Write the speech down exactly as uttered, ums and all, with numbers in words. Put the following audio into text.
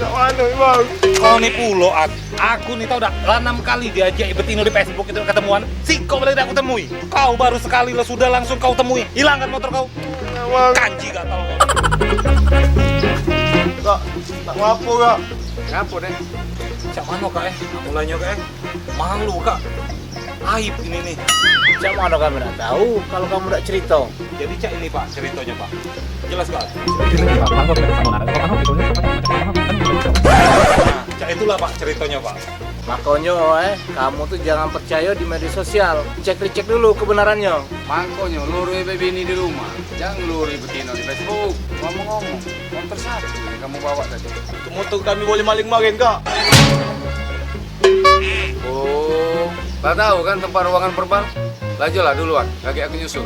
Dak mano, Bang. Kau ni pulo, At. Aku ni tau dak, la enam kali diajak betino di Facebook itu ketemuan. Sikok balik dak aku temui. Kau baru sekali la sudah langsung kau temui. Hilangkan motor kau. Bang. Kanji gatal kau. Kak, nak ngapo, Kak? Ngapo, Dek? Cak mano, Kak, eh? Aku lanyo, Kak, eh. Malu, Kak. Aib ini nih. Cak mano kami nak tau kalo kamu dak cerito? Jadi cak ini, Pak, ceritonyo, Pak. Jelas, Kak. Nah, cak itulah, Pak, ceritonyo, Pak. Makonyo, eh, kamu tuh jangan percayo di media sosial. Cek-recek dulu kebenarannyo. Makonyo, lu rue bebini di rumah. Jangan lu rue betino di Facebook. Ngomong-ngomong, motor siapo yang kamu bawa tadi? Itu motor kami boleh maling kemarin, Kak. Oh, lah tau kan tempat ruangan perban? Lajulah duluan, kagek aku nyusul.